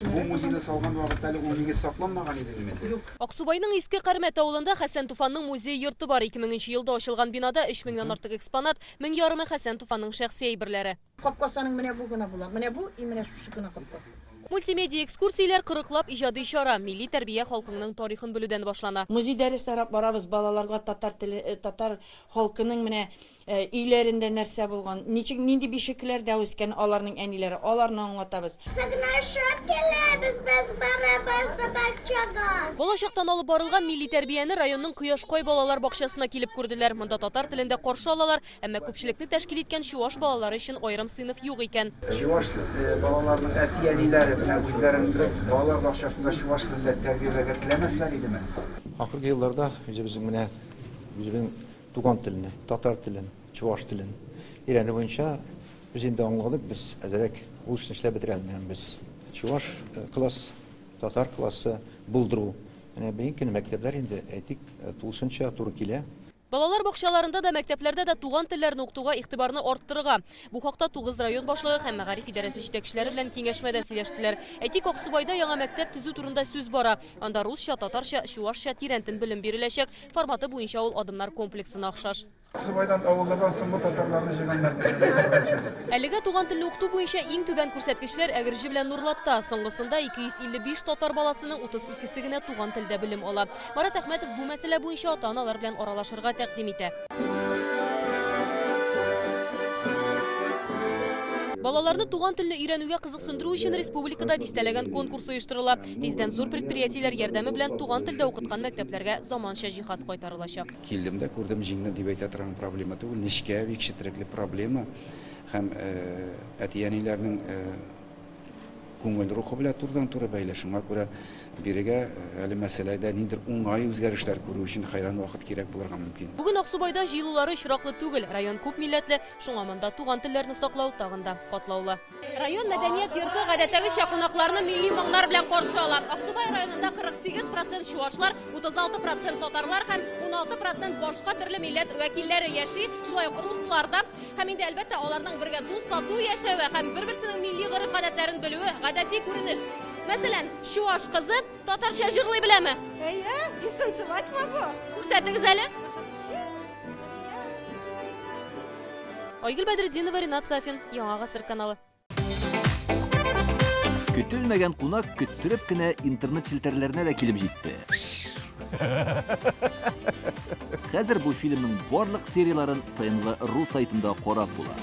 Бу музейны салган вакытта әле ул нигез сакланмаган иде инде. Юк. Аксубайның Иске Кармәт авылында Хәсән Туфанның музей йорты бар. 2000 нче елда ачылган бинада өч меңнән артык экспонат, мең ярымы Хәсән Туфанның шәхси әйберләре. Капкасы аның менә бу гына була. Менә бу и менә шушы гына капка. Мультимедиа экскурсияләр, кырыклап иҗади чара. Милли тәрбия халкыңның тарихын белүдән башлана. Музей дәресләре алып барабыз, балаларга татар теле, татар халкының менә Өйләрендә нәрсә булган, ничек, нинди бишекләрдә үскән аларның әниләре, аларны аңлатабыз. Сагнашып киләбез без барыбыз да бакчага. Балачактан алып барылган милли тәрбияне районның Кояшкай балалар бакчасына килеп күрделәр. Монда татар телендә каршы алалар, әмма күпчелекне тәшкил иткән чуаш балалары өчен аерым сыйныф юк икән. Чуаш балаларының әти-әниләре менә үзләрен балалар бакчасында чуаш телендә тәрбияләргә теләмәсләр идеме? Ахыргы елларда үзебезнең менә үзебезнең Туган телне, татар телен, чуваш телен өйрәнү буенча без инде аңладык, без әзрәк ул эшне эшләп бетерә алмыйбыз. Чуваш класс, татар классы булдыру. Менә бүгенге көнне мәктәпләр инде, әйтик, тулысынча туры килә. Балалар бакчаларында да, мәктәпләрдә дә туган телләрне укытуга игътибарны арттырырга. Бу хакта 9 район башлыгы һәм мәгариф идарәсе җитәкчеләре белән киңәшмәдә сөйләштеләр. Әйтик, Аксубайда яңа мәктәп төзү турында сүз бара. Анда русча, татарча, чувашча тирәнтен белем биреләчәк. Форматы буенча ул адымнар комплексына охшаш. Аксубайдан авыллардан соңгы татарларны җыйганнар. Әлегә туган телне укыту буенча иң түбән күрсәткечләр Әгерҗе белән Нурлатта. Соңгысында 255 татар баласының 32-се генә туган телдә белем ала. Марат Әхмәтов бу мәсьәлә буенча ата-аналар белән аралашырга тәкъдим итә. Балаларны туган телне өйрәнүгә кызыксындыру өчен республикада дистәләгән конкурс оештырыла. Тиздән зур предприятиеләр ярдәме белән туган телдә укыткан мәктәпләргә заманча җиһаз кайтарылачак. Килдем дә күрдем, җиңдем дип әйтә торган проблема түгел, нечкә, бик четерекле проблема һәм әти-әниләрнең күңел рухы белән турыдан-туры бәйле. Шуңа күрә бирегә әле мәсьәләдә ниндидер уңай үзгәрешләр күрү өчен хәйран вакыт кирәк булырга мөмкин. Бүген Аксубайда җыелулары очраклы түгел. Район күп милләтле, шуңа монда туган телләрне саклау тагын да катлаулы. Район мәдәният йорты гадәттәгечә кунакларны милли моңнар белән каршы ала. Аксубай районында 48 процент чуашлар, 36 процент татарлар һәм 16 процент башка төрле милләт вәкилләре яши, шулай ук руслар да. Һәм инде, әлбәттә, аларның бергә дус-тату яшәве һәм бер-берсенең милли гореф-гадәтләрен белүе гадәти күренеш. Мәсәлән, чуаш кызы татарча җырлый беләме? Әйе, и станцевать могу. Күрсәтегез әле. Айгөл Бәдретдинова, Ринат Сафин, Яңа Гасыр каналы. Көтелмәгән кунак көттереп кенә интернет челтәрләренә дә килеп җитте. Хәзер бу фильмның барлык серияләрен ТНВ ру сайтында карап була.